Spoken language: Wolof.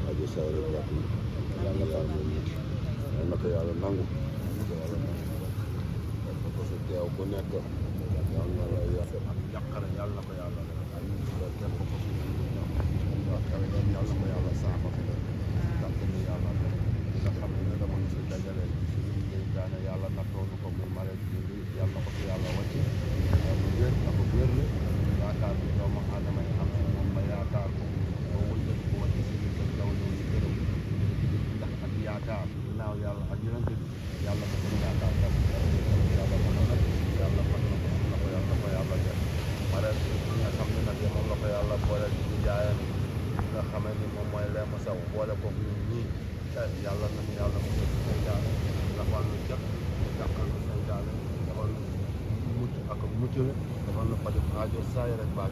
aajo saa rek baax na yàlla na ko yàlla nangu ko fi teew ku nekk yàlla na la yàlla ak jàqare yàlla na ko yàlla kenn ko fi yàlla na ko yàlla saafara kàttanu yàlla nga xam ne dama ñu fi dajale daane yàlla nattoonu ko muy malet bi yàlla na ko fi yàlla wàcc bu wér ak bu wér la yaakaar bi doomu aadama yi am si moom ba yaakaar ko ba wëndal ko wàcc si li koy daw ñëw ñu gërëm ndax ak yaakaar ginnaaw yàlla ak yonente bi yàlla ko ko yaakaar tam yàlla mën na nag yàlla mën na ko yàlla ko yàlla def malet bi nga xam ne nag moom la ko yàlla boole di jaayam nga xamee ni moom mooy leema saw boole ko ñun ñii yàlla nañu yàlla mu ci seytaane dafal nu jot jàppal nu seytaane dafal nu mucc ak muccule dafal nu faju aajo saay rek baa